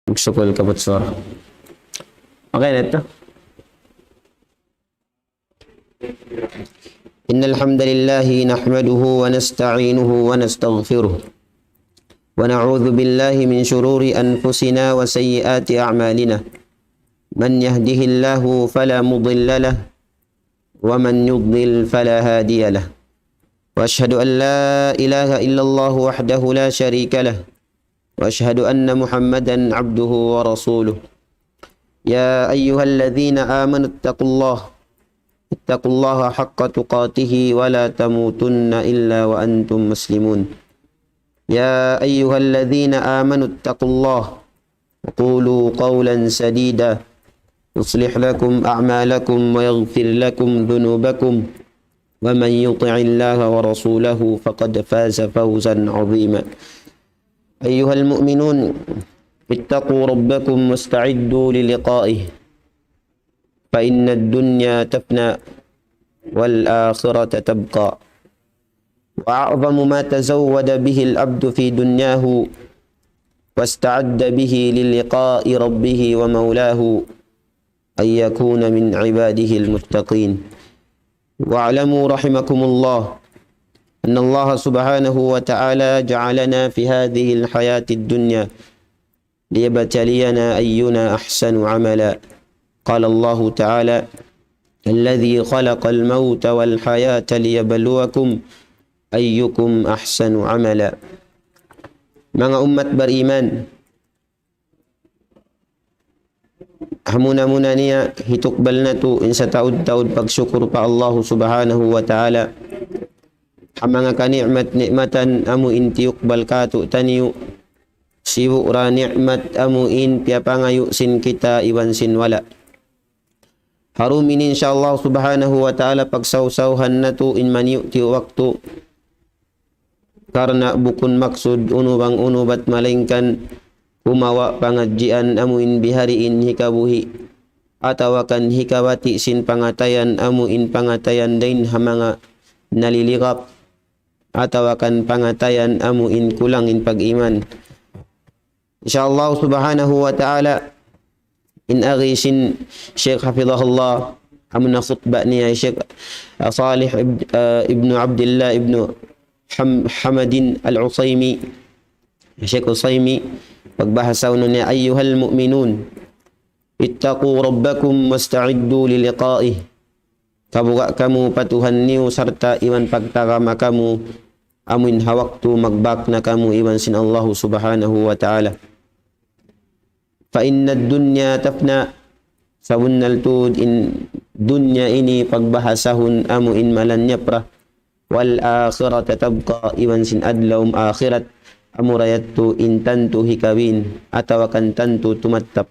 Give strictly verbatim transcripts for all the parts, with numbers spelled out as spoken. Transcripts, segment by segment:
Magsukul ka, Butsura. Okay na ito. إن الحمد لله نحمده ونستعينه ونستغفره، ونعوذ بالله من شرور أنفسنا وسيئات أعمالنا. من يهده الله فلا مضل له، ومن يضلل فلا هادي له. وأشهد أن لا إله إلا الله وحده لا شريك له، وأشهد أن محمدا عبده ورسوله. يا أيها الذين آمنوا اتقوا الله، اتقوا الله حق تقاته ولا تموتن إلا وأنتم مسلمون. يا أيها الذين آمنوا اتقوا الله وقولوا قولا سديدا يصلح لكم أعمالكم ويغفر لكم ذنوبكم ومن يطع الله ورسوله فقد فاز فوزا عظيما. أيها المؤمنون، اتقوا ربكم واستعدوا للقائه، فإن الدنيا تفنى والآخرة تبقى. وأعظم ما تزود به العبد في دنياه واستعد به للقاء ربه ومولاه أن يكون من عباده المتقين. واعلموا رحمكم الله أن الله سبحانه وتعالى جعلنا في هذه الحياة الدنيا ليبتلينا أينا أحسن عملا. قال الله تعالى: الذي خلق الموت والحياة ليبلوكم أيكم أحسن عملا. Manga ummat bariman, hamuna-muna niya hitukbal natu' in sataud-taud pagsukur pa Allahu Subhanahu wa Ta'ala ha manga kani'mat-ni'matan amu in tiyukbal kātu'niyu, sibu' ra ni'mat amu in piyapangayu' sin kita iban sin wala'. Ha dum ini, insya Allah Subhanahu wa Ta'ala, pagsawsawhan natu' in maniyu'-tiyu' waktu, karna' bukun maksud unu bang unu bat malaingkan kumawa' pangadjian amu in bihari in hikabuhi', atawa kan hikabati' sin pangatayan amu in pangatayan dayn ha manga naliligap, atawa kan pangatayan amu in kulang in pag-iman. Insya Allah Subhanahu wa Ta'ala, in agi sin Sheikh Hafidhahullah, amu na khutba niya Sheikh, ah, Salih ib-, ah, ibnu Abdullah ibnu Ham-, Hamadin Al-Usaymi, Sheikh Usaymi, pagbahasa unu niya, أيها المؤمنون، اتقوا ربكم واستعدوا للقائه. Kabuga' kamu pa Tuhan niyu sarta' iban pagtagama kamu amuin ha waktu magbak na kamu iban sin Allahu Subhanahu wa Ta'ala. فإن الدنيا تفنى. Sabunnal tuud in dunya ini pagbahasahun amuin malanyap ra. والآخرة تبقى, iban sin adlaw akhirat amura yadtu in tantu hikawin atawa kan tantu tumattap.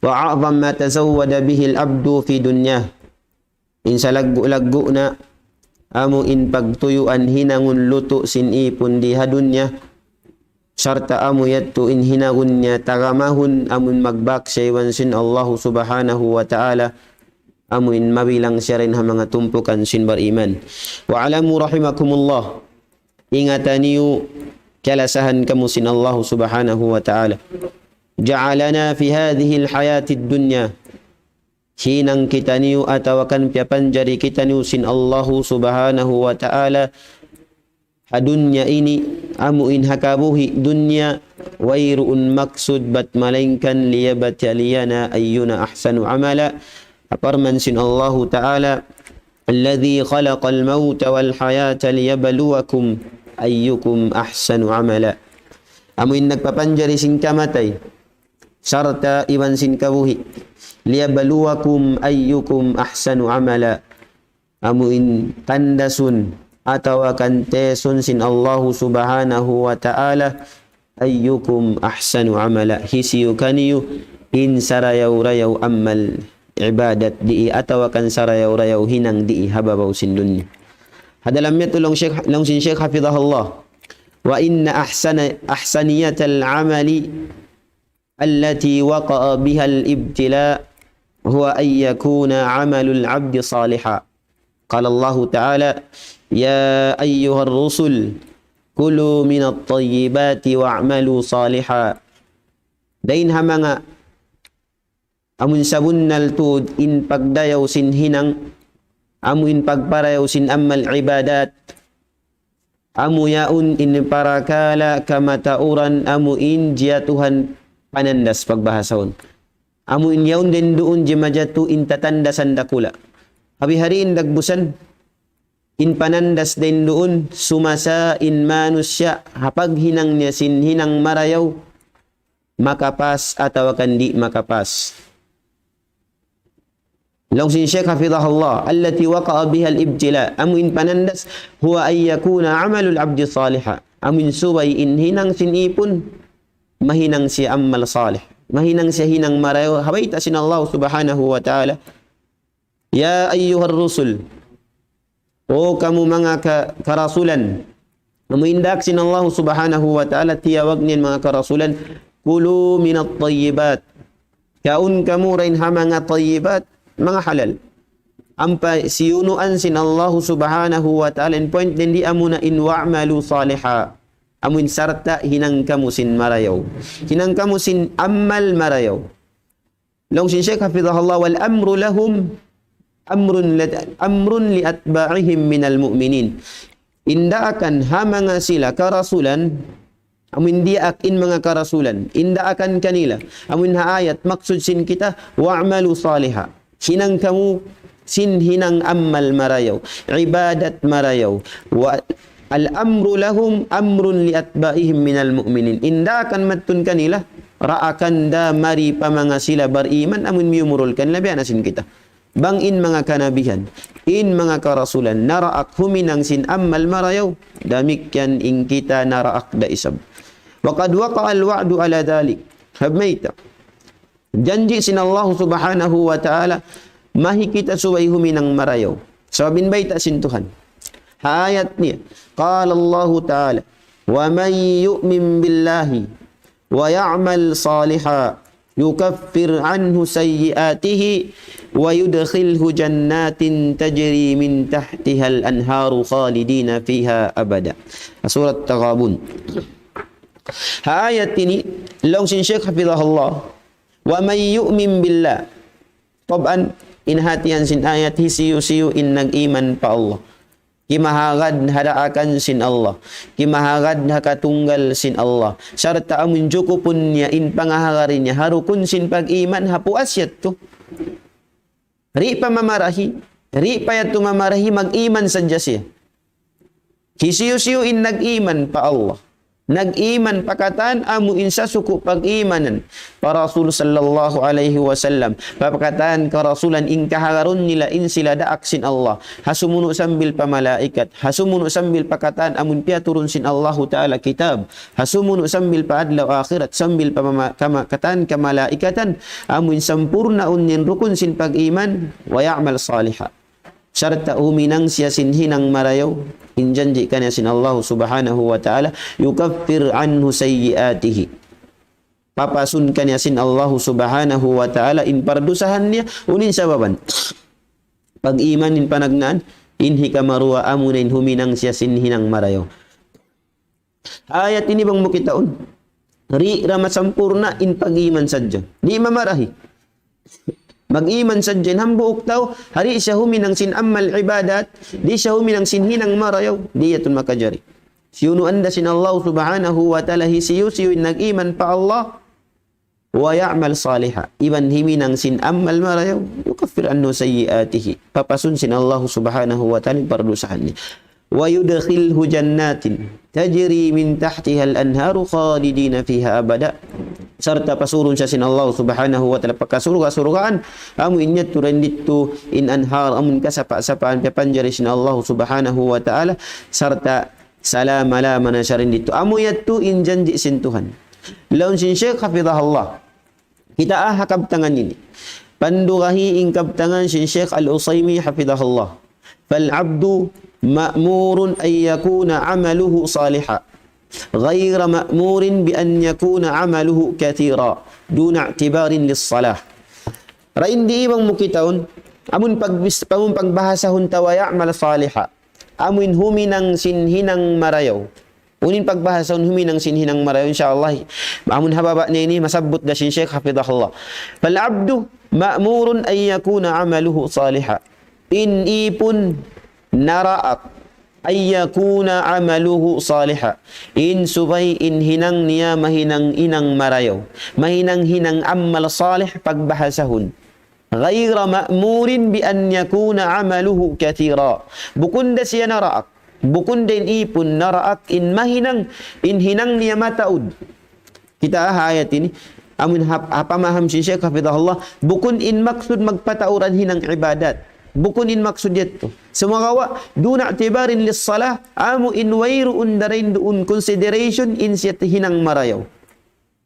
وأعظم ما تزود به العبد في دنياه. In salaggu'-laggu' na amu in pagtuyuan hinangun lutu' sin ipun di ha dunya, sarta' amu yadtu in hinangun niya tagamahun amu in magbak siya iban sin Allahu Subhanahu wa Ta'ala, amu in mabilang siya dayn ha manga tumpukan sin bariman. واعلموا رحمكم الله, ingata niyu, kalasahan kamu sin Allahu Subhanahu wa Ta'ala. جعلنا في هذه الحياة الدنيا. Hinang kitaniyu atawa kan piyapanjari kitaniyu sin Allahu Subhanahu wa Ta'ala ha dunya ini, amuin ha kabuhi' dunya, wayruun maksud bat malaingkan ليبتلينا أينا أحسن عملا. Parman sin Allahu Ta'ala, الذي خلق الموت والحياة ليبلوكم أيكم أحسن عملا. Amuin nagpapanjari sin kamatay sarta' iban sin kabuhi'. ليبلوكم أيكم أحسن عملا. Amuin tandasun atawa kan tesun sin Allahu Subhanahu wa Ta'ala, أيكم أحسن عملا, hisiyu kaniyu in sarayaw-rayaw amal ibadat dii atawa kan sarayaw-rayaw hinang dii ha babaw sin dunya. Ha dalam yadtu laung Sheikh, laung sin Sheikh hafidhahullah, وإن أحسن، أحسنية العمل التي وقع بها الابتلاء هو أن يكون عمل العبد صالحا. قال الله تعالى: يا أيها الرسل كلوا من الطيبات واعملوا صالحا. Dayn ha manga amun sabunnal tuud in pagdayaw sin hinang, amu in pagparayaw sin amal ibadat, amu yaun in parakala' kamatauran, amu in jiyatuhan panandas pagbahasahun. Amu in yaun dayn duun jimajatu in tatandasan dakula'. Abi hari in dagbusan, in panandas dayn duun, sumasa in manusiya' ha paghinang niya sin hinang marayaw, makapas atawa kan di' makapas. Laung sin Shaykh hafidhahullah, التي وقع بها الابتلاء. Amu in panandas, هو أن يكون عمل العبد صالحا. Amu in subay in hinang sin ipun, mahinang siya amal salih. Mahinang siya hinang marayaw, ha bayta' sin Allah subhanahu wa ta'ala. يا أيها الرسل. O kamu manga ka-, karasulan. Amu in dak sin Allah subhanahu wa ta'ala tiyawag niya in manga karasulan, كلوا من الطيبات. Kaun kamu dayn ha manga tayyibat, manga halal. Ampa siyunuan sin Allah subhanahu wa ta'ala in point dayn di amuna in واعملوا صالحا. Amu in sarta' hinang kamu sin marayaw. Hinang kamu sin amal marayaw. Laung sin Shaykh hafidhahullah, والأمر لهم أمر ل-، أمر لأتباعهم من المؤمنين. In daakan ha manga sila karasulan, amu in diyaak in manga karasulan, in daakan kanila, amu in ha ayat maksud sin kita, واعملوا صالحا. Hinang kamu sin hinang amal marayaw, ibadat marayaw. Wa الأمر لهم أمر لأتباعهم من المؤمنين. In daakan madtun kanila, daakan da mari pa manga sila bariman amun miyumurul kanila biya' na sin kita. Bang in manga kanabihan, in manga karasulan, naraak huminang sin amal marayaw, damikkiyan in kita naraak da isab. وقد وقع الوعد على ذلك. Hab mayta'. Janji' sin Allah subhanahu wa ta'ala, mahi kita subay huminang marayaw. Sabab in bayta' sin Tuhan. Ha ayat niya, قال الله تعالى: ومن يؤمن بالله ويعمل صالحا يكفر عنه سيئاته ويدخله جنات تجري من تحتها الأنهار خالدين فيها أبدا. Surat Taghabun. Ha ayat ini, laung sin Shaykh hafidhahullah, ومن يؤمن بالله. Tab'an, in hatihan sin ayat, hisiyu-siyu in nag-iman pa Allah. Kimahagad ha daakan sin Allah. Kimahagad ha katunggal sin Allah. Sarta' amun jukupun niya in pangahagad niya ha rukun sin pag-iman ha puas yadtu. Di' pa mamarahi. Di' pa yadtu mamarahi, mag-iman sadja siya. Hisiyu-siyu in nag-iman pa Allah. Nag-iman pa katan amu in sasuku' pag-imanan pa Rasul sallallahu alayhi wasallam. Pa katan karasulan in kahagarun nila in sila daak sin Allah. Ha sumunu' sambil pa malaikat. Ha sumunu' sambil pa katan amun piyaturun sin Allahu Ta'ala kitab. Ha sumunu' sambil pa adlaw akhirat. Sambil pa mama-, kama-, katan kamalaikatan. Amu in sampurnaun in rukun sin pag-iman. ويعمل صالحا. Sarta' huminang siya sin hinang marayaw, in janji' kaniya sin Allah subhanahu wa ta'ala, يكفر عنه سيئاته. Papasun kaniya sin Allah subhanahu wa ta'ala, in pardusahan niya, unu in sababan. Pag-iman in panagnaan, in hikaruwa amuna in huminang siya sin hinang marayaw. Ayat ini bang mu kitaun. Di' da masampurna' in pag-iman sadja. Di' mamarahi. Mag-iman sadja in hambuuk tau, di' siya huminang sin amal ibadat, di' siya huminang sin hinang marayaw, di' yadtu makajari. Siyunuan da sin Allah subhanahu wa ta'ala hisiyu-siyu in nag-iman pa Allah, ويعمل صالحا. Iban huminang sin amal marayaw, يكفر عنه سيئاته. Papasun sin Allah subhanahu wa ta'ala in pardusahan niya. ويدخله جنات تجري من تحتها الأنهار خالدين فيها أبدا. Sarta' pasurun siya sin Allah subhanahu wa ta'ala pa kasurga-surgaan, amu in yadtu dayn ditu in anhar, amu in kasapa'-sapaan piyapanjari sin Allah subhanahu wa ta'ala, sarta' salama-lama na siya dayn ditu. Amu yadtu in janji' sin Tuhan. Laung sin Shaykh hafidhahullah. Kita ha kabtangan ini. Pandugahi in kabtangan sin Shaykh Al-Uthaymin hafidhahullah. فالعبد مأمور أن يكون عمله صالحا، غير مأمور بأن يكون عمله كثيرا دون اعتبار للصلاح. Dayn di bang mu kitaun, amun pagbis-, amun pagbahasahun ta ويعمل صالحا. Amun huminang sin hinang marayaw. Unu in pagbahasahun huminang sin hinang marayaw, insya Allah. Amun ha baba' niya ini masabbut da sin Sheikh hafidhahullah. فالعبد مأمور أن يكون عمله صالحا. In ipun naraak أن يكون عمله صالحا. In subay in hinang niya mahinang hinang marayaw. Mahinang hinang amal salih pagbahasahun. غير مأمور بأن يكون عمله كثيرا. Bukun da siya naraak. Bukun da in ipun naraak in mahinang, in hinang niya mataud. Kita ha ayat ini, amun hap-, ha pamaham sin Sheikh hafidhahullah, bukun in maksud magpataud in hinang ibadat. Bukun in maksud yadtu. Sumagawa', دون اعتبار للصلاة, amu in wayruun dayn duun consideration in siya hinang marayaw.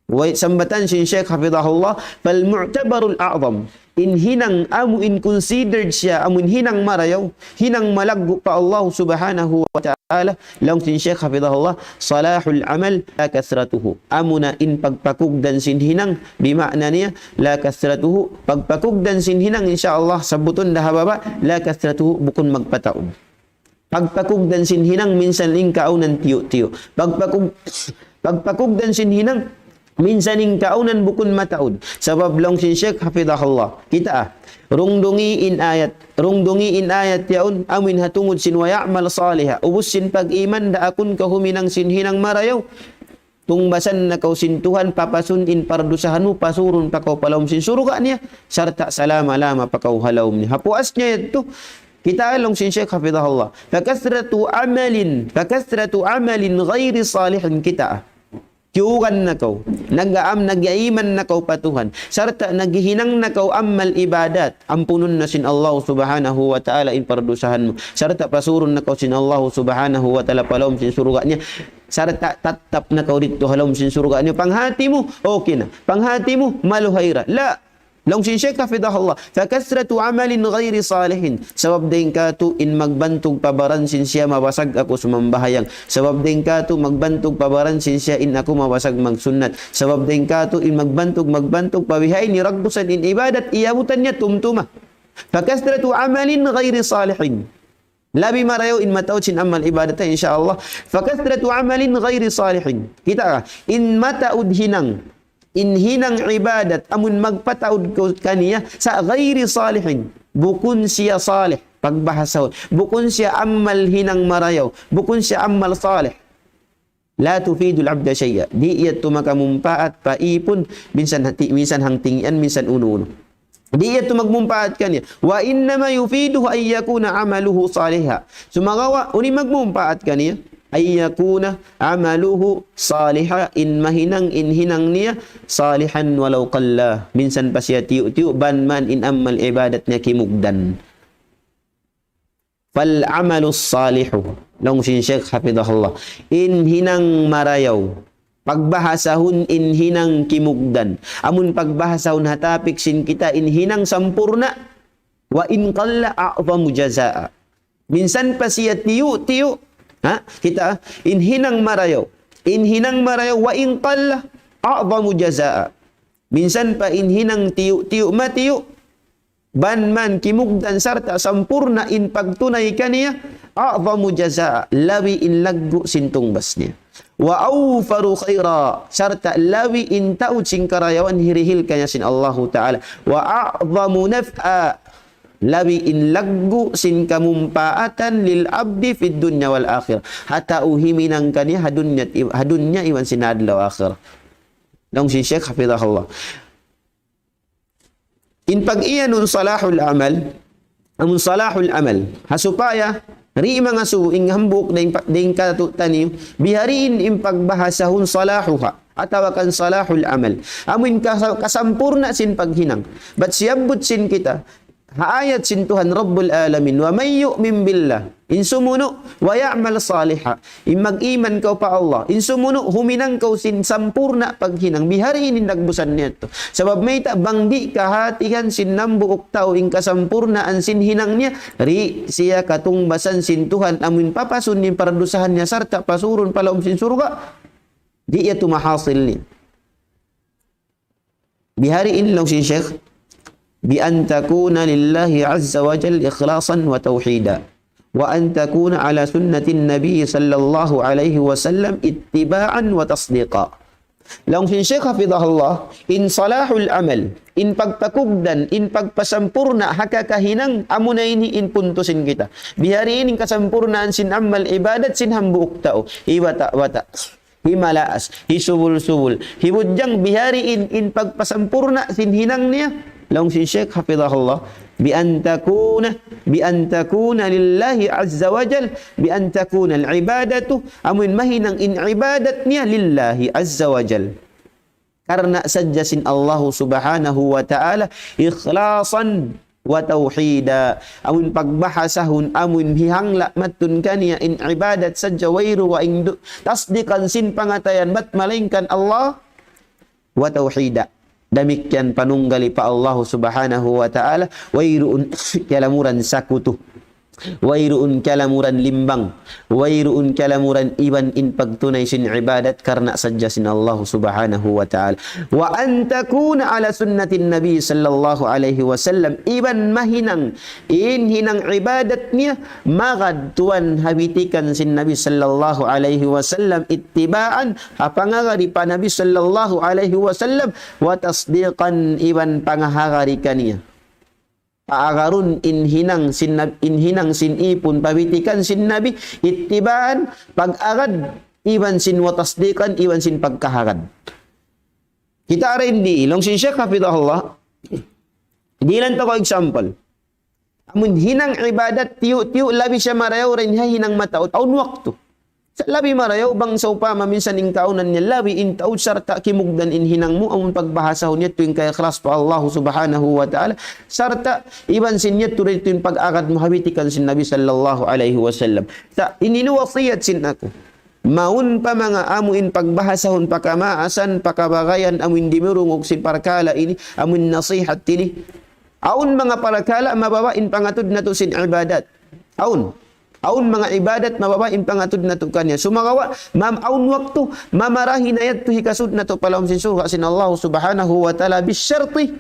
Way sambatan sin Sheikh hafidhahullah, فالمعتبر الأعظم. In hinang amu in considered siya, amu in hinang marayaw, hinang malaggu' pa Allah subhanahu wa ta'ala, laung sin Sheikh hafidhahullah, صلاح العمل لا كثرته. Amuna in pagpakugdan sin hinang, bima'na niya, لا كثرته, pagpakugdan sin hinang, insya Allah, sabbutun da ha baba', لا كثرته, bukun magpataud. Pagpakugdan sin hinang minsan in kaawnan tiyu'-tiyu'. Pagpakug-, pagpakugdan sin hinang minsan in kaawnan bukun mataud. Sabab laung sin Sheikh hafidhahullah. Kita, ah. Rungdungi in ayat. Rungdungi in ayat yaun amuin ha tungud sin ويعمل صالحا. Ubus sin pag-iman daakun kaw huminang sin hinang marayaw. Tungbasan na kaw sin Tuhan, papasun in pardusahan mu, pasurun pa kaw pa lawm sin surga' niya, sarta' salama-lama pa kaw ha lawm niya. Ha puas niya yadtu, kita laung sin Sheikh hafidhahullah. فكثرة عمل، فكثرة عمل غير صالح kita. Tiyugan na kaw, nag-aam, nag-iman na kaw pa Tuhan. Sarta' naghihinang na kaw amal ibadat. Ampunun na sin Allah subhanahu wa ta'ala in pardusahan mu. Sarta' pasurun na kaw sin Allah subhanahu wa ta'ala pa lawm sin surga' niya. Sarta' tattap na kaw didtu ha lawm sin surga' niya. Panghati mu, okay na. Panghati mu, maluhay ra. La. Laung sin Sheikh hafidhahullah, فكثرة عمل غير صالح. Sabab dayn katu' in magbantug pa baran sin siya mabasag aku sumambahayang. Sabab dayn katu' magbantug pa baran sin siya in aku mabasag magsunnat. Sabab dayn katu' in magbantug, magbantug pa bihaini raggusan in ibadat iyabutan niya tumtuma. فكثرة عمل غير صالح. Labi marayaw in mataud sin amal ibadat, insya Allah. فكثرة عمل غير صالح. Kita ka, in mataud hinang, in hinang ibadat, amun magpataud kaw kaniya, sa' غير صالح. Bukun siya salih, pagbahasahun. Bukun siya amal hinang marayaw. Bukun siya amal salih. لا تفيد العبد شيئا. Di' yadtu makamumpaat pa ipun, minsan hati, minsan hangtingian, minsan unu-unu. Di' yadtu magmumpaat kaniya. وإنما يفيده أن يكون عمله صالحا. Sumagawa', unu in magmumpaat kaniya? أن يكون عمله صالحا. In mahinang, in hinang niya, صالحا ولو قل. Minsan pa siya tiyu'-tiyu', bang man in amal ibadat niya kimugdan. فالعمل الصالح, laung sin Sheikh hafidhahullah. In hinang marayaw. Pagbahasahun in hinang kimugdan. Amun pagbahasahun ha topic sin kita in hinang sampurna'. وإن قل أعظم جزاء. Minsan pa siya tiyu'-tiyu'. Ha? Kita, in hinang marayaw. In hinang marayaw, وإن قل أعظم جزاء. Minsan pa in hinang tiyu'-tiyu', matiyu'. Bang man kimugdan sarta' sampurna' in pagtunay kaniya, أعظم جزاء, labi in laggu' sin tungbas niya. وأوفر خيرا, sarta' labi in taud sin karayawan hirihil kaniya sin Allahu Ta'ala. وأعظم نفعا, labi in laggu' sin kamumpaatan للعبد في الدنيا والآخرة. Ha tau huminang kaniya ha dunya, ha dunya iban sin adlaw akhirat. Laung sin Sheikh hafidhahullah. In pag-iyanun صلاح العمل, amun صلاح العمل. Ha supaya, di' mangasubu in hambuuk dayn pa-, dayn katu'taniyu, bihariin in pagbahasahun صلاحها, atawa kan صلاح العمل. Amun kasa-, kasampurna' sin paghinang. Bat siyabbut sin kita, ha ayat sin Tuhan Rabbul Alamin, ومن يؤمن بالله. In sumunu', ويعمل صالحا. In mag-iman kaw pa Allah. In sumunu', huminang kaw sin sampurna' paghinang. Bihariin in dagbusan niya yadtu. Sabab mayta' bang di' kahatihan sin hambuuk tau in kasampurnaan sin hinang niya, di' siya katungbasan sin Tuhan amun papasun in pardusahan niya sarta' pasurun pa lawm sin surga'. Di' yadtu mahasil niya. Bihariin laung sin Sheikh, بأن تكون لله عز وجل إخلاصا وتوحيدا. وأن تكون على سنة النبي صلى الله عليه وسلم اتباعا وتصديقا. Laung sin Shaykh hafidhahullah, in salahul amal, in pagpakugdan, in pagpasampurna' ha kakahinang, amuna ini in puntusin kita. Bihari ini in kasampurnaan sin amal ibadat sin hambuuk tau. Hi bata'-bata', hi maas, hi subul-subul, hi budjang, bihari in, in pagpasampurna' sin hinang niya. Laung sin Shaykh hafidhahullah, بأن تكون، بأن تكون لله عز وجل، بأن تكون العبادة, amun mahinang in ibadat niya لله عز وجل. Karna' sadja sin Allahu subhanahu wa ta'ala, إخلاصا وتوحيدا. Amun pagbahasahun, amun hihangla' matun kaniya in ibadat sadja wayruun du-, tasdikan sin pangatayan bat malaingkan Allah, وتوحيدا. Damikkiyan panunggali pa Allahu subhanahu wa ta'ala, wayruun kiyalamuran sakutu. Wayruun kalamuran limbang, wayruun kalamuran iban in pagtunay sin ibadat karna' sadja sin Allahu subhanahu wa ta'ala. وأن تكون على سنة النبي صلى الله عليه وسلم, iban mahinang in hinang ibadat niya magad tuwan ha bitikan sin Nabi sallallahu alayhi wasallam, ittiba'an, ha pangagad pa Nabi sallallahu alayhi wasallam, wa tasdiqan, iban pangagad kaniya. Paagarun in hinang sin nab-, in hinang sin ipun, pabitikan sin Nabi, ittiba'an, pag-agad, iban sin wa tasdiqan, iban sin pagkahagad. Kita' ra in di, laung sin Shaykh hafidhahullah, dihilan ta kaw example. Amun hinang ibadat, tiyu'-tiyu' labi siya marayaw dayn ha hinang mataud, awn waktu. Sa' labi marayaw bang sawpama minsan in kaunan niya labi in taud sarta' kimugdan in hinang mu, amun pagbahasahun niya tuud in kaikhlas pa Allahu subhanahu wa ta'ala, sarta' iban sin niya tuud in pag-agad mu ha bitikan sin Nabi sallallahu alayhi wasallam. Sa' ini in wasiyat sin aku. Mawn pa manga amu in pagbahasahun pa kamaasan, pa kabagayan, amu in dimurungug sin parkala' ini, amu in nasihat ini. Awn manga parkala' mababa' in pangatud natu' sin ibadat. Awn. Awn manga ibadat mababa' in pangatud natu' kaniya. Sumagawa', mam-, awn waktu, mamarahi na yadtu hikasud natu' pa lawm sin surga' sin Allah subhanahu wa ta'ala, bisyarti,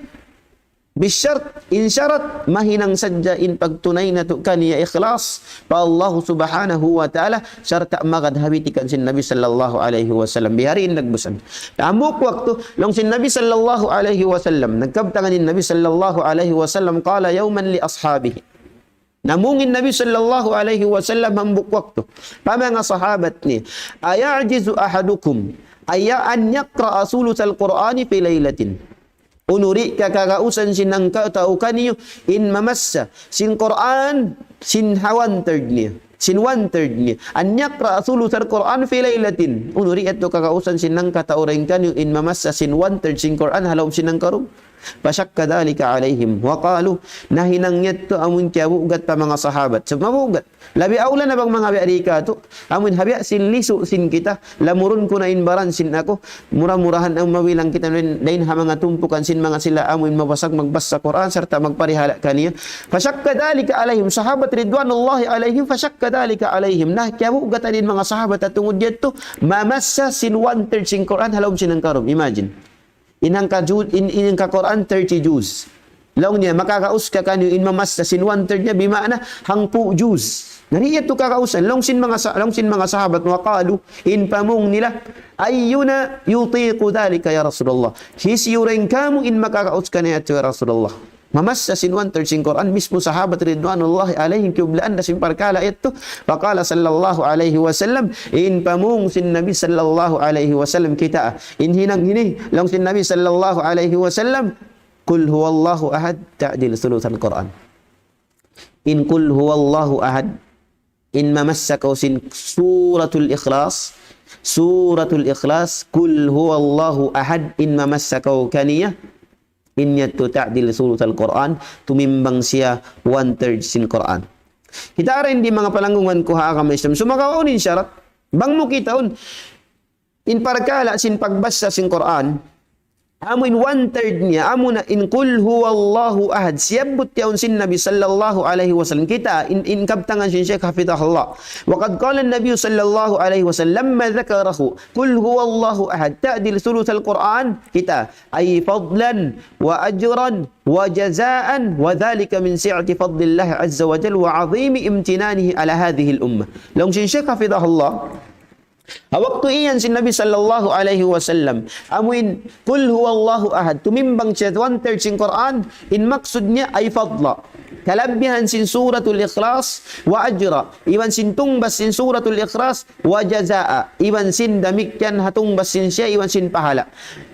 bisyart, in syarat, mahinang sadja in pagtunay natu' kaniya ikhlas pa Allah subhanahu wa ta'ala, sarta' magad ha bitikan sin Nabi sallallahu alayhi wasallam. Bihari in nagbusan. Hambuuk waktu, laung sin Nabi sallallahu alayhi wasallam, nagkabtangan in Nabi sallallahu alayhi wasallam, قال يوما لأصحابه. Namung in Nabi sallallahu alayhi wasallam hambuuk waktu pa manga sahabat niya, أيعجز أحدكم أن يقرأ ثلث القرآن في ليلة. Unu di' kakagausan sin hangkatau kaniyu in mamassa sin Qur'an sin ha one third niya. Sin one third niya. أن يقرأ ثلث القرآن في ليلة. Unu di' yadtu kagausan sin hangkatau dayn kaniyu in mamassa sin one third sin Qur'an ha lawm sin hangkarum. فشق ذلك عليهم وقالوا, nahinang yadtu amun kiyabugat pa manga sahabat. Sa' mabugat. Labi awla na bang manga biya' di katu', amun ha biya' sin lisu' sin kita, lamurun ku na in baran sin aku, mura-murahan amun mabilang kita dayn, dayn ha manga tumpukan sin manga sila amun mabasag magbassa Qur'an, sarta' magparihala' kaniya. فشق ذلك عليهم, sahabat ridwanullahi alayhim, فشق ذلك عليهم. Na, kiyabugatan in manga sahabat ha tungud yadtu, mamassa sin one third sin Qur'an ha lawm sin hangkarum. Imagine. In hangka ju-, in, in hangka Qur'an thirty juz. Laung niya, makagaus ka kaniyu in mamassa sin one third niya, bima'na hangpu' juz. Na di' yadtu kagausan, laung sin manga sa-, laung sin manga sahabat, وقالوا, in pamung nila, أينا يطيق ذلك يا رسول الله. Hisiyu dayn kamu in makagaus kaniya yadtu ya Rasulullah. Mamassa sin one third sin Qur'an, mismu sahabat ridwanullahi alayhim kiyublaan da sin parkala' yadtu. فقال صلى الله عليه وسلم, in pamung sin Nabi sallallahu alayhi wasallam kita, in hinang ini, laung sin Nabi sallallahu alayhi wasallam, قل هو الله أحد تعدل ثلث القرآن. In قل هو الله أحد, in mamassa kaw sin Suratul Ikhlas, Suratul Ikhlas, قل هو الله أحد, in mamassa kaw kaniya, in yadtu تعدل ثلث القرآن, tumimbang siya one third sin Qur'an. Kita' ra in di' manga palanggungan ku ha agama Islam. Sumagawa' unu in syarat, bang mu kitaun, in parkala' sin pagbassa sin Qur'an, Amu in one third niya, amu na in قل هو الله أحد. Siyabbut yaun sin Nabi sallallahu alayhi wasallam. Kita', in, in kabtangan sin Shaykh hafidhahullah. وقد قال النبي صلى الله عليه وسلم لما ذكره قل هو الله أحد تعدل ثلث القرآن. Kita', أي فضلا وأجرا وجزاء وذلك من سعة فضل الله عز وجل وعظيم امتنانه على هذه الأمة. Laung sin Shaykh hafidhahullah, ha waktu iyan sin Nabi sallallahu alayhi wasallam, amu in قل هو الله أحد, tumimbang siya one third sin Qur'an, in maksud niya ay fadla. Kalabihan sin Suratul Ikhlas, wa ajra, iban sin tungbas sin Suratul Ikhlas, wa jazaa, iban sin damikkiyan ha tungbas sin siya, iban sin pahala.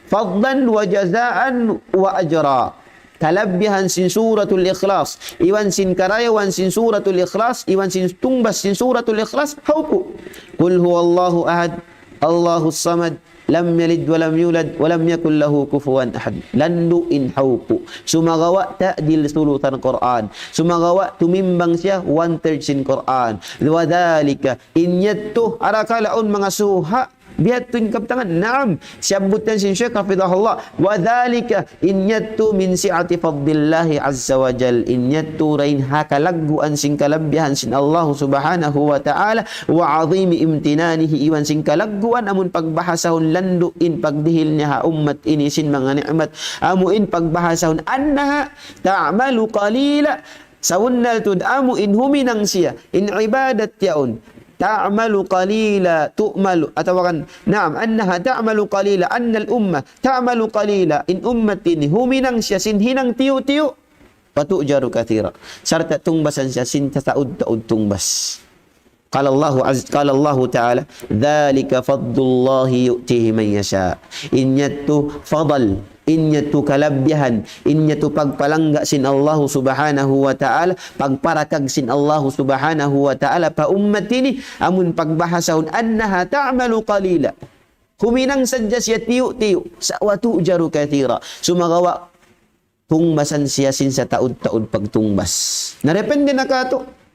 Fadlan wa jazaan wa ajra. Kalabihan sin Suratul Ikhlas, iban sin karayawan sin Suratul Ikhlas, iban sin tungbas sin Suratul Ikhlas, hawpu'. قل هو الله أحد، الله الصمد، لم يلد ولم يولد، ولم يكن له كفوا أحد. Landu' in hawpu'. Sumagawa' ta'dil thuluthal Qur'an. Sumagawa' tumimbang siya one third sin Qur'an. وذلك, in yadtu, arakala' awn manga suha, biya' ha yadtu in kabtangan. Naam, siyabbut yan sin Shaykh hafidhahullah. وذلك, in yadtu من سعة فضل الله عز وجل. In yadtu dayn ha kalagguan sin kalabihan sin Allah subhanahu wa ta'ala. وعظيم امتنانه, iban sin kalagguan amun pagbahasahun landu' in pagdihil niya ha ummat ini sin manga ni'mat. Amu in pagbahasahun أنها تعمل قليلا. Sabunnal tuud amu in huminang siya, in ibadat yaun. تعمل قليلا تؤمل, atawa kan, naam, أنها تعمل قليلا, أن الأمة تعمل قليلا, in ummat ini huminang siya sin hinang tiyu'-tiyu', وتؤجر كثيرا, sarta' tungbasan siya sin tataud-taud tungbas. قال الله عز، قال الله تعالى: ذلك فضل الله يؤتيه من يشاء. In yadtu fadal, in yadtu kalabihan, in yadtu pagpalangga' sin Allah subhanahu wa ta'ala, pagparakag sin Allah subhanahu wa ta'ala pa ummat ini, amun pagbahasahun أنها تعمل قليلا. Huminang sadja siya tiyu'-tiyu', sa' وتؤجر كثيرا. Sumagawa' tungbasan siya sin sataud-taud pagtungbas. Na depende na katu'.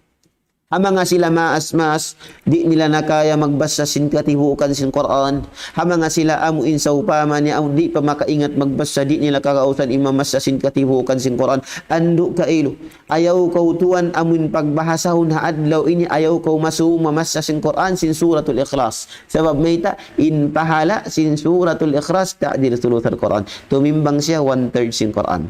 Ha manga sila maas-maas, di' nila na kaya magbasa sin katibuukan sin Qur'an. Ha manga sila amu in sawpama niya, amu di' pa makaingat magbasa, di' nila kagausan in mamasa sin katibuukan sin Qur'an. Andu' kailu. Ayaw kaw tuwan amun pagbahasahun ha adlaw ini, ayaw kaw masūng mamasa sin Qur'an, sin Suratul Ikhlas. Sabab mayta', in pahala sin Suratul Ikhlas ta'dil thuluthal Qur'an. Tumimbang siya one third sin Qur'an.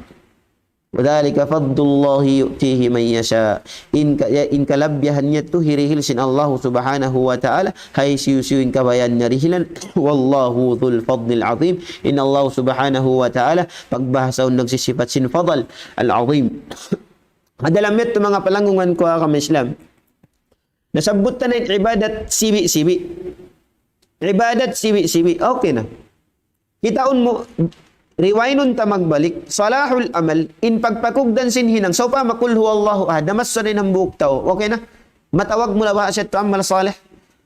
وذلك فضل الله يؤتيه من يشاء. In ka-, in kalabihan yadtu hirihil sin Allah subhanahu wa ta'ala, ha hisiyu-siyu in kabayaan niya dihilan. والله ذو الفضل العظيم. In Allah subhanahu wa ta'ala, pagbahasahun nagsisipat sin fadal, al-azim. Ha dalam yadtu manga palanggungan ku ha agama Islam. Nasabbut ta na in ibadat sibi'-sibi'. Ibadat sibi'-sibi'. Okay na. Kitaun mu, riwaynun ta magbalik. Salahul amal, in pagpakugdan sin hinang. Sawpama قل هو الله أحد, namassa na in hambuuk tau. Okay na? Matawag mu na ba siya tu amal salih?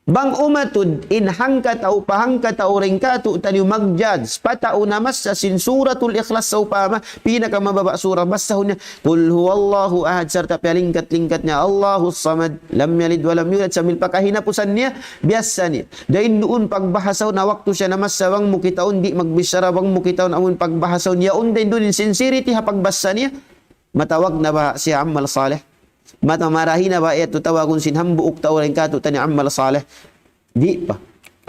Bang umatud in hangkatau pa hangkatau dayn katu'taniyu mag-judge pa tau namassa sin Suratul Ikhlas sawpama, pinakamababa' sura, basahun niya قل هو الله أحد, sarta' piyalingkat-lingkat niya الله الصمد لم يلد ولم يولد, sambil pa kahinapusan niya, biyasa niya. Dayn duun pagbahasahun, ha waktu siya namassa, bang mu kitaun di' magbichara, bang mu kitaun amun pagbahasahun, yaun dayn duun in sincerity ha pagbasa niya, matawag na ba siya amal salih? Mata marahi na ba yadtu tawagun sin hambuuk tau dayn katu'taniyu amal salih? Di' pa.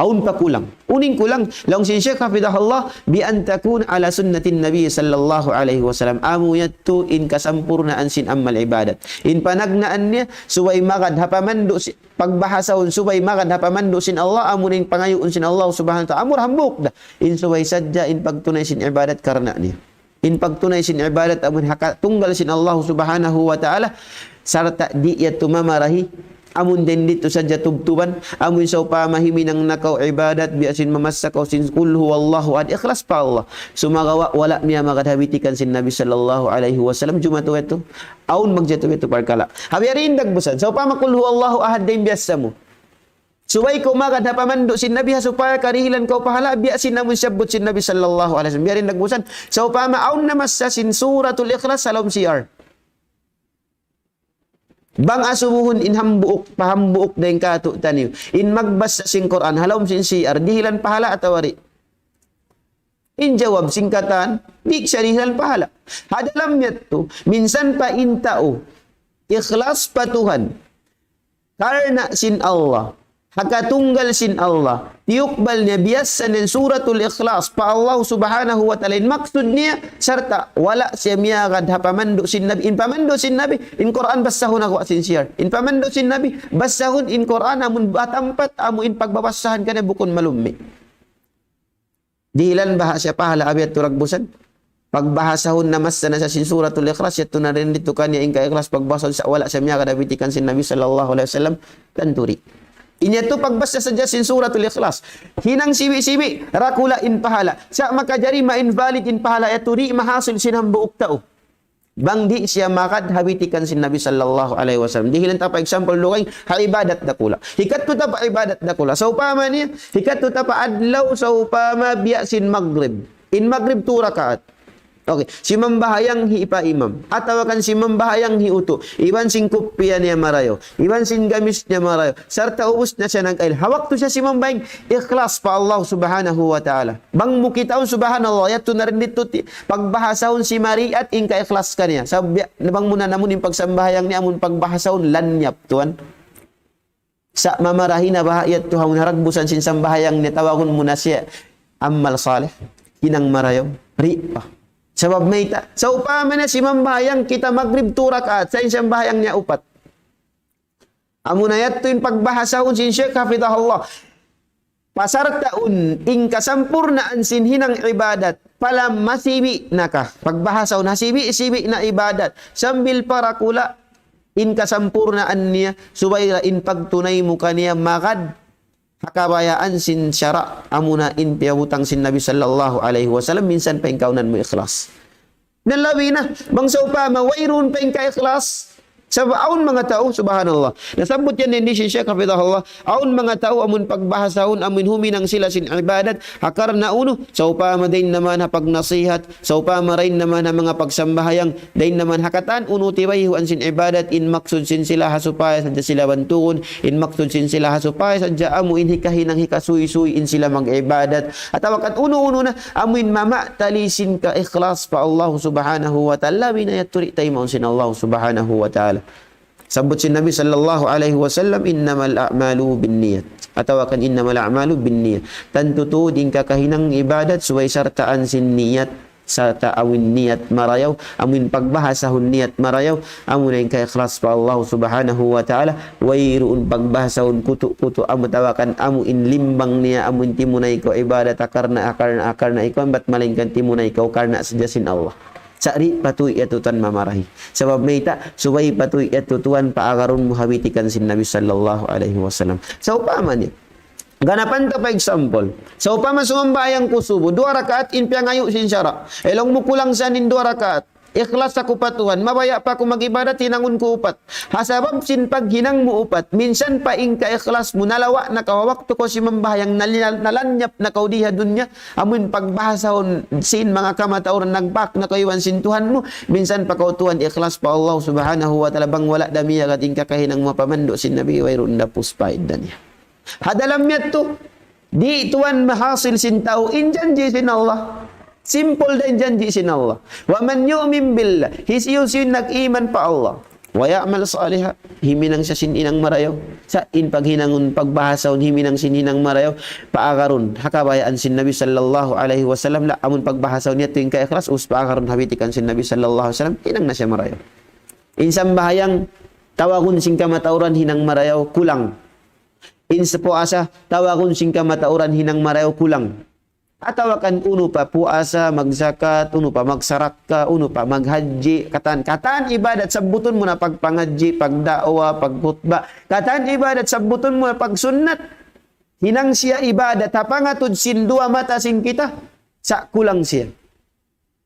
Awn pa kulang. Unu in kulang, laung sin Shaykh hafidhahullah, بأن تكون على سنة النبي صلى الله عليه وسلم. Amu yadtu in kasampurnaan sin amal ibadat. In panagnaan niya, subay magad ha pamandu' si-, pagbahasahun, subay magad ha pamandu' sin Allah, amu in pangayuun sin Allah subhanahu wa ta'ala. Amu ra hambuuk da. In subay sadja, in pagtunay sin ibadat karna' niya. In pagtunay sin ibadat amun ha katunggal sin Allah subhanahu wa ta'ala, sarta' di' yadtu mamarahi, amun dayn didtu sadja tubtuban, amun sawpama himinang na kaw ibadat, biya' sin mamassa kaw sin قل هو الله أحد, ikhlas pa Allah. Sumagawa', wala' miyamagad ha bitikan sin Nabi sallallahu alayhi wasallam, jumatu yadtu, awn magjatu yadtu parkala'. Ha biya' diin dagbusan, sawpama قل هو الله أحد dayn biyasa mu. Subay kaw magad ha pamandu' sin Nabi ha supaya karihilan kaw pahala, biya' sin amun siyabbut sin Nabi sallallahu alayhi wasallam. Biya' diin dagbusan. Sawpama awn namassa sin Suratul Ikhlas ha lawm C R. Bang asubuhun in hambuuk, pa hambuuk dayn katu'taniyu. In magbasa sin Qur'an, ha lawm sin C R, dihilan pahala atawa di'? In jawab sin katan, di' siya dihilan pahala'. Ha dalam yadtu, minsan pa in tau, ikhlas pa Tuhan. Karna' sin Allah, ha katunggal sin Allah, tiyukbal niya biyassa in Suratul Ikhlas pa Allah Subhanahu wa Ta'ala in maksud niya, sarta' wala' siya miyagad ha pamandu' sin Nabi. In pamandu' sin Nabi, in Qur'an basahun aku sin siyar. In pamandu' sin Nabi, basahun in Qur'an amun batampat amu in pagbabassahan kaniya bukun malummi'. Dihilan baha' siya pahala' abi yadtu ragbusan. Pagbahasahun na masa na sa sin Suratul Ikhlas, yadtu na rin ditu kaniya in kaikhlas pagbahasahun sa' wala' siya miyagad ha bitikan sin Nabi sallallahu alayhi wasallam, tantu di'. In yadtu pagbasa sadja sin Suratul Ikhlas. Hinang sibi'-sibi', dakula' in pahala'. Sa' makajari ma-invalid in pahala' yadtu di' mahasil sin hambuuk tau. Bang di' siya magad ha bitikan sin Nabi sallallahu alayhi wasallam. Dihilan ta pa example dugaing, ha ibadat dakula'. Hikatu ta pa ibadat dakula'. Sawpama niya, hikatu ta pa adlaw, sawpama biya' sin Maghrib. In Maghrib tu rakaat. Okay, simambahayang hi ipa imam. Atawa kan simambahayang hi utu'. Iban sin kupiya niya marayaw. Iban sin gamis niya marayaw. Sarta' ubus na siya nag-ayil. Ha waktu siya simambahayang, ikhlas pa Allah Subhanahu wa Ta'ala. Bang mu kitaun, subhanallah, yadtu na rin ditu ti-, pagbahasahun simariat in kaikhlas kaniya. Sabab, bang mu na namun in pagsambahayang niya, amun pagbahasahun lanyap, tuwan. Sa' mamarahi na baha' yadtu ha un haragbusan sin sambahayang niya, tawagun mu na siya amal salih, hinang marayaw, di' pa. Sabab mayta', sawpama na simambahayang kita Maghrib tu rakaat, sa' in sambahayang niya upat. Amuna yadtu in pagbahasahun sin Sheikh hafidhahullah. Pasartaun in kasampurnaan sin hinang ibadat, pala masibi' na ka. Pagbahasahun, hasibi'-sibi' na ibadat. Sambil pa dakula', in kasampurnaan niya, subay da in pagtunay mu kaniya magad ha kabayaan sin sara', amuna in piyabutang sin Nabi sallallahu alayhi wasallam, minsan pa in kaunan mu ikhlas. Na labi na, bang sawpama, wayruun pa in kaikhlas. Sabab awn manga tau, subhanallah. Nasabbut yan in sin Sheikh hafidhahullah. Awn manga tau, amun pagbahasahun, amun huminang sila sin ibadat. Ha karna' unu, sawpama dayn naman ha pagnasihat, sawpama dayn naman ha manga pagsambahayang, dayn naman ha katan unu tiyayhuan sin ibadat, in maksud sin sila ha supaya sadja sila bantugun, in maksud sin sila ha supaya sadja amu in hikahinang hikasuysuy in sila mag-ibadat. Atawa kan unu-unu na, amu in mamatali sin kaikhlas pa Allah Subhanahu wa Ta'ala, labi na yadtu di' taymaun sin Allah Subhanahu wa Ta'ala. Sabbut sin Nabi sallallahu alayhi wasallam, إنما الأعمال بالنيات. Atawa kan إنما الأعمال بالنيات. Tantu tuud in kakahinang ibadat subay sartaan sin niyat, sarta' awn niyat marayaw, amun pagbahasahun niyat marayaw, amuna in kaikhlas pa Allah Subhanahu wa Ta'ala, wayruun pagbahasahun kutu'-kutu', amu tawakan, amu in limbang niya, amu in timunay kaw ibadat, akarna', akarna', akarna', ikaw, bat malaingkan timunay kaw karna' sadja sin Allah. Sa' di' pa tuud yadtu tuwan mamarahi. Sabab mayta', subay pa tuud yadtu tuwan paagarun mu ha bitikan sin Nabi sallallahu alayhi wasallam. Sawpama niya, ganapan ta pa example. Sawpama sumambahayang ku subu, duwa rakaat in piyangayu' sin sara'. Laung mu kulang sa in duwa rakaat. Ikhlas aku pa Tuhan, mabaya' pa aku mag-ibadat, hinangun ku upat. Ha sabab sin paghinang mu upat, minsan pa in kaikhlas mu, nalawa' na kaw, waktu kaw simambahayang, nal-, nalanyap na kaw di ha dunya, amun pagbahasahun sin manga kamatauran nagbak na kaw iban sin Tuhan mu, minsan pa kaw tuwan ikhlas pa Allah Subhanahu wa Ta'ala, bang wala' da miyagad in kakahinang mu ha pamandu' sin Nabi, wayruun da puspa idda niya. Ha dalam yadtu, di' tuwan mahasil sin tau in janji' sin Allah. Simple da in janji' sin Allah. ومن يؤمن بالله. Hisiyu-siyu in nag-iman pa Allah. ويعمل صالحا. Himinang siya sin hinang marayaw. Sa' in paghinangun, pagbahasahun, himinang sin hinang marayaw. Paagarun. Ha kabayaan sin Nabi sallallahu alayhi wasallam. La, amun pagbahasahun niya tuud in kaikhlas, ubus paagarun ha bitikan sin Nabi sallallahu alayhi wasallam. Hinang na siya marayaw. In sambahayang, tawagun sin kamatauran hinang marayaw, kulang. In sa puasa, tawagun sin kamatauran hinang marayaw, kulang. Atawa kan unu pa puasa, magzakat, unu pa magsarakka, unu pa maghajji, katan, katan ibadat sabbutun mu na pagpangadji', pagda'wa, pagkhutba. Katan ibadat sabbutun mu na pagsunnat. Hinang siya ibadat, ha pangatud sin duwa mata sin kita, sa' kulang siya.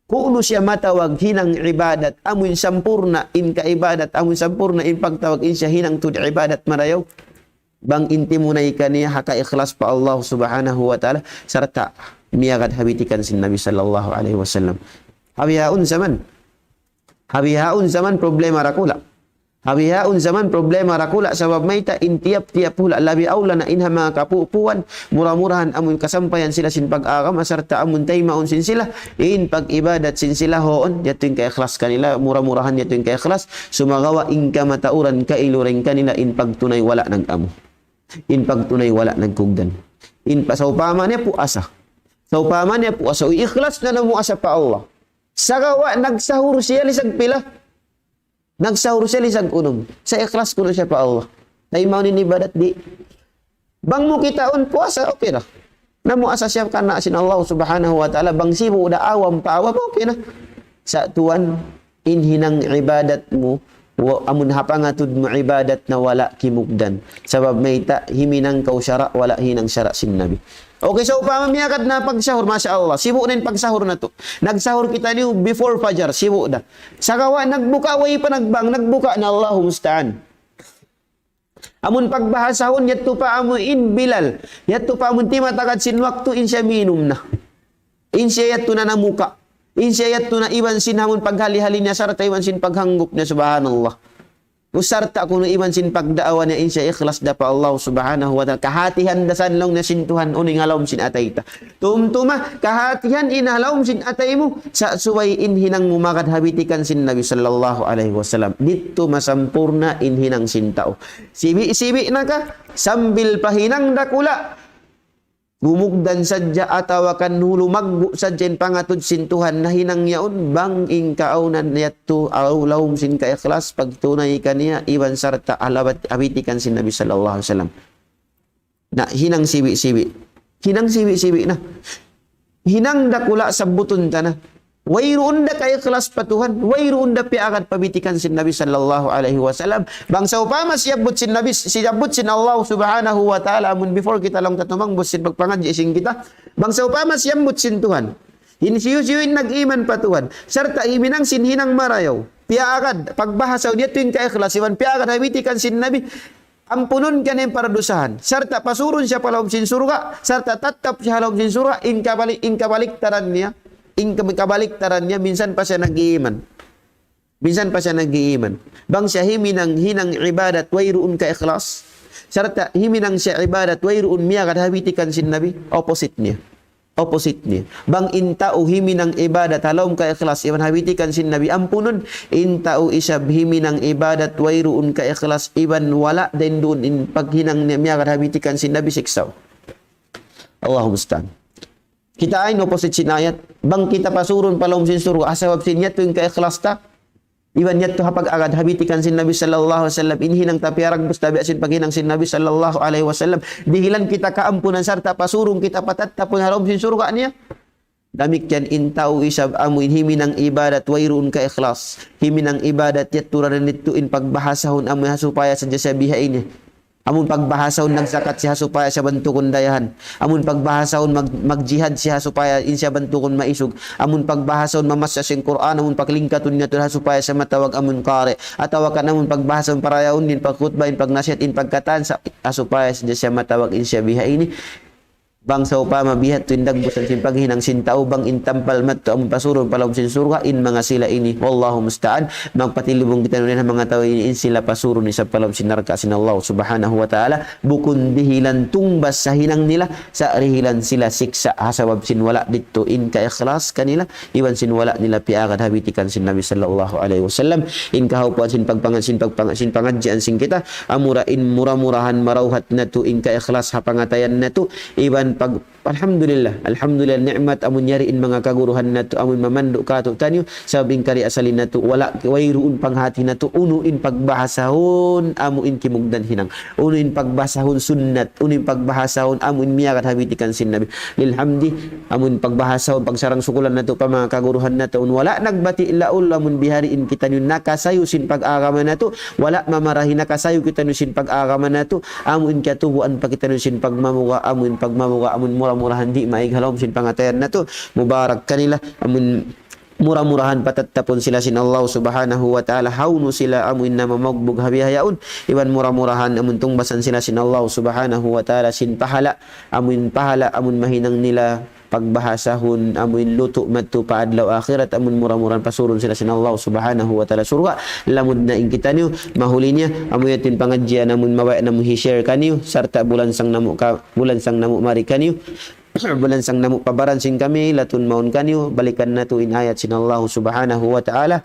Kunu' siya matawag hinang ibadat, amun sampurna' in kaibadat, amun sampurna' in pagtawag in siya hinang tuud ibadat marayaw. Bang in timunay kaniya ha kaikhlas pa Allah Subhanahu wa Ta'ala, sarta' miyagad ha bitikan sin Nabi sallallahu alayhi wasallam. Ha bihaun zaman. Ha bihaun zaman problema dakula'. Ha bihaun jaman problema dakula' sabab mayta' in tiyap-tiyap hula' labi awla na in ha manga kapupuan, mura-murahan amun kasampayan sila sin pag-agama sarta' amun taymaun sin sila, in pag-ibadat sin sila huun, yadtu in kaikhlas kanila, mura-murahan yadtu in kaikhlas, sumagawa' in kamatauran kailu dayn kanila in pagtunay wala' nag-amu. In pagtunay wala' nagkugdan. In pa-, sawpama niya puasa. Sawpama niya puasa. Uy, ikhlas na namuasa pa Allah. Sagawa' nagsahur siya lisag pila. Nagsahur siya lisag unum. Sa' ikhlas kunu' siya pa Allah. Taymaun in ibadat di'. Bang mu kitaun puasa, okay ra. Namuasa siya karna' sin Allah subhanahu wa ta'ala. Bang sibu' da awam pa awam, okay na. Sa' tuwan, in hinang ibadat mu, wa-, amun ha pangatud mu ibadat na wala' kimugdan. Sabab mayta', himinang kaw sara', wala' hinang sara' sin Nabi. Okay, sawpama miyagad na pagsahur, masha Allah. Sibu' na in pagsahur natu'. Nagsahur kitaniyu before fajar, sibu' da. Sagawa' nagbuka, way pa nagbang, nagbuka na, Allahu musta'an. Amun pagbahasahun, yadtu pa amu in Bilal. Yadtu pa amun timatagad sin waktu, in siya minum na. In siya yadtu na namuka. In siya yadtu na iban sin amun paghali-hali niya sarta' iban sin paghanggup niya, subhanallah. Usarta' kunu' iban sin pagdaawa niya in siya ikhlas da pa Allah subhanahu wa ta'ala. Kahatihan da san laung niya sin Tuhan unu in ha lawm sin atay ta. Tumtuma, kahatihan in ha lawm sin atay mu, sa' subay in hinang mu magad ha bitikan sin Nabi sallallahu alayhi wasallam. Didtu masampurna' in hinang sin tau. Sibi'-sibi' na ka, sambil pa hinang dakula'. Gumugdan sadja atawa kan lumaggu' sadja in pangatud sin Tuhan nahinang yaun bang in kaawnan yadtu aw lawm sin kaikhlas pagtunay kaniya iban sarta' alabat abitikan sin Nabi sallallahu alayhi wasallam. Na hinang sibi'-sibi'. Hinang sibi'-sibi' na. Hinang dakula' sabbutun ta na. Wayruun da kaikhlas pa Tuhan, wayruun da piyaagad pa bitikan sin Nabi sallallahu alayhi wasallam. Bang sawpama siyabbut sin Nabi, siyabbut sin Allah subhanahu wa ta'ala, amun before kita laung ta tumangbus sin pagpangadji' sin kita. Bang sawpama siyabbut sin Tuhan. In hisiyu-siyu in nag-iman pa Tuhan. Sarta' himinang sin hinang marayaw. Piyaagad, pagbahasa, yadtu in kaikhlas, iban piyaagad ha bitikan sin Nabi. Ampunun kaniya in paradusahan. Sarta' pasurun siya pa lawm sin surga', sarta' tattap siya ha lawm sin surga', in kabalik, in kabaliktaran niya, in kab-, kabaliktaran niya, minsan pa siya nag-iiman. Minsan pa siya nag-iiman. Bang siya himinang, hinang ibadat, wayruun kaikhlas. Sarta' himinang siya ibadat, wayruun miyagad ha bitikan sin Nabi, opposite niya. Opposite niya. Bang in tau himinang ibadat ha lawm kaikhlas iban ha bitikan sin Nabi ampunun, in tau isab himinang ibadat wayruun kaikhlas iban wala' dayn duun in paghinang niya miyagad ha bitikan sin Nabi siksa'. Allahu musta'an. Kita' in opposite sin ayat. Bang kita pasurun pa lawm sin surga', ha sabab sin yadtu in kaikhlas ta. Iban yadtu ha pag-agad ha bitikan sin Nabi sallallahu alayhi wasallam. In hinang ta piyaragbus tabi' sin paghinang sin Nabi sallallahu alayhi wasallam. Dihilan kita kaampunan sarta' pasurun kita patattapun ha lawm sin surga' niya. Damikkiyan in tau isab amu in himinang ibadat wayruun kaikhlas. Himinang ibadat yadtu ra didtu in pagbahasahun amu ha supaya sadja siya biha ini. Amun pagbahasahun nagzakat siya ha supaya siya bantugun dayahan. Amun pagbahasahun mag-, magjihad siya ha supaya in siya bantugun maisug. Amun pagbahasahun mamassa sin Qur'an, amun paglingkatun niya tuud ha supaya siya matawag amun qari. Atawa kan amun pagbahasahun parayawun in pagkhutba, in pagnasihat, in pagkatan, sa-, ha supaya sadja siya matawag in siya biha ini. Bang sawpama biha' tuud in dagbusan sin paghinang sin tau, bang in tampal madtu amun pasurun pa lawm sin surga', in manga sila ini. Wallahu musta'an. Magpatilibung kitaniyu dayn ha manga tau ini, in sila pasurun isab pa lawm sin narka' sin Allah subhanahu wa ta'ala. Bukun dihilan tungbas ha hinang nila, sa' dihilan sila siksa' ha sabab sin wala' didtu in kaikhlas kanila, iban sin wala' nila piyaagad ha bitikan sin Nabi sallallahu alayhi wasallam. In kahaupuan sin pagpanga-, sin pagpanga-, sin pangadjian sin kita, amura in mura-murahan marauhat natu' in kaikhlas ha pangatayan natu', iban pag-, alhamdulillah, alhamdulillah, ni'mat amun yari in manga kaguruhan natu', amun mamandu' kātu'niyu, sabab in kari asalin natu', wala', wayruun panghati natu', unu in pagbahasahun, amu in kimugdan hinang. Unu in pagbahasahun sunnat, unu in pagbahasahun, amu in miyagad ha bitikan sin Nabi. Lilhamdi, amun pagbahasahun, pagsarang-sukulan natu', pa manga kaguruhan natu', amun wala' nagbati' laul, amun bihari in kitaniyu nakasayu sin pag-agama natu', wala' mamarahi nakasayu kitaniyu sin pag-agama natu', amu in kiyatubuan pa kitaniyu sin pagmamuga', amu in pagmamuga', amun mura-murahan di' maig ha lawm sin pangatayan natu', mubarak kanila, amun mura-murahan patattapun sila sin Allah subhanahu wa ta'ala, hawnu sila amu in namamagbug ha bihaun, iban mura-murahan amun tungbasan sila sin Allah subhanahu wa ta'ala sin pahala, amun pahala, amun mahinang nila, pagbahasahun amuin lutu' madtu pa adlaw akhirat, amun mura-murahan pasurun sila sin Allah Subhanahu wa Ta'ala surga'. Lamud na in kitaniyu, mahuli niya, amu yadtu in pangadjian, amun mabaya' namu' hi-share kaniyu, sarta' bulansang namu' ka, bulansang namu' mari kaniyu, bulansang namu' pa baran sin kami, latun mawn kaniyu, balikan natu' in ayat sin Allah Subhanahu wa Ta'ala.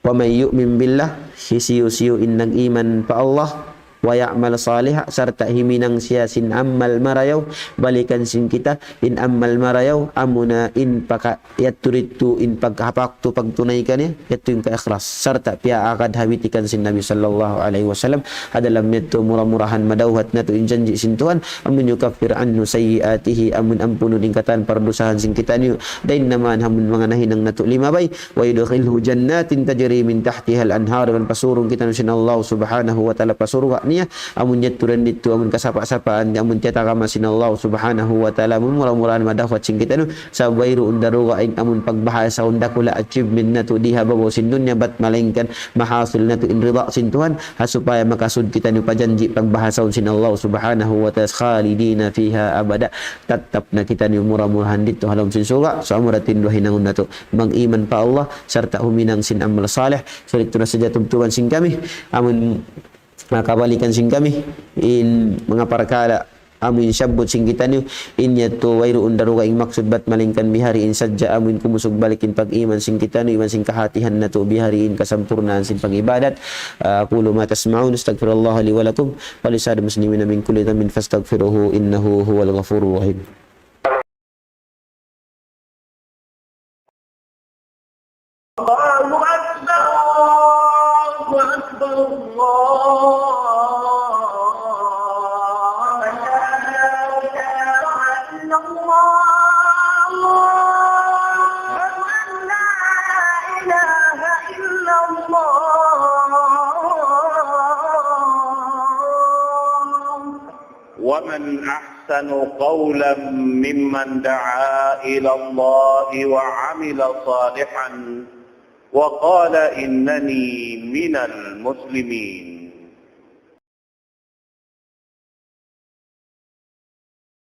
ومن يؤمن بالله, hisiyu-siyu in nag-iman pa Allah, ويعمل صالحا, sarta' himinang siya sin amal marayaw, balikan sin kita, in amal marayaw, amuna in paka-, yadtu didtu in paghapak tu pagtunay kaniya, yadtu in kaikhlas, sarta' piyaagad ha bitikan sin Nabi sallallahu alayhi wasallam, ha dalam yadtu mura-murahan madawhat natu' in janji' sin Tuhan, amun يكفر عنه سيئاته, amun ampunun in katan pardusahan sin kitaniyu, dayn naman ha amun manga nahinang natu' limabay, ويدخله جنات تجري من تحتها الأنهار, iban pasurun kitaniyu sin Allah Subhanahu wa Ta'ala pa surga' niya, amun yadtu didtu, amun kasapa'-sapaan, amun tiyatagama sin Allah Subhanahu wa Ta'ala, amun mura-murahan madawhat sin kitaniyu, sabab wayruun darugaing amun pagbahasahun dakula' achievement natu' di ha babaw sin dunya, bat malaingkan mahasil natu' in rida sin Tuhan, ha supaya makasud kitaniyu pa janji' pagbahasahun sin Allah Subhanahu wa Ta'ala, خالدين فيها أبدا, tattap na kitaniyu mura-murahan didtu ha lawm sin surga'. So, amura tinduh hinangun natu', mag-iman pa Allah, sarta' huminang sin amal salih. So, didtu na sadja tubtuban sin kami, amun, ah, kabalikan sin kami, in manga parkala', amun siyabbut sin kitaniyu, in yadtu wayruun darugaing maksud bat malaingkan bihari in sadja, amun kumusug balik in pag-iman sin kitaniyu, iban sin kahatihan natu' bihari in kasampurnaan sin pag-ibadat. Ah, أقول ما تسمعون، أستغفر الله لي ولكم ولسائر المسلمين من كل ذنب فاستغفروه إنه هو الغفور الرحيم. الله أكبر، الله أكبر، الله أكبر. أشهد أن لا إله إلا الله. أشهد أن لا إله إلا الله. ومن أحسن قولا ممن دعا إلى الله وعمل صالحا وقال إنني من المسلمين.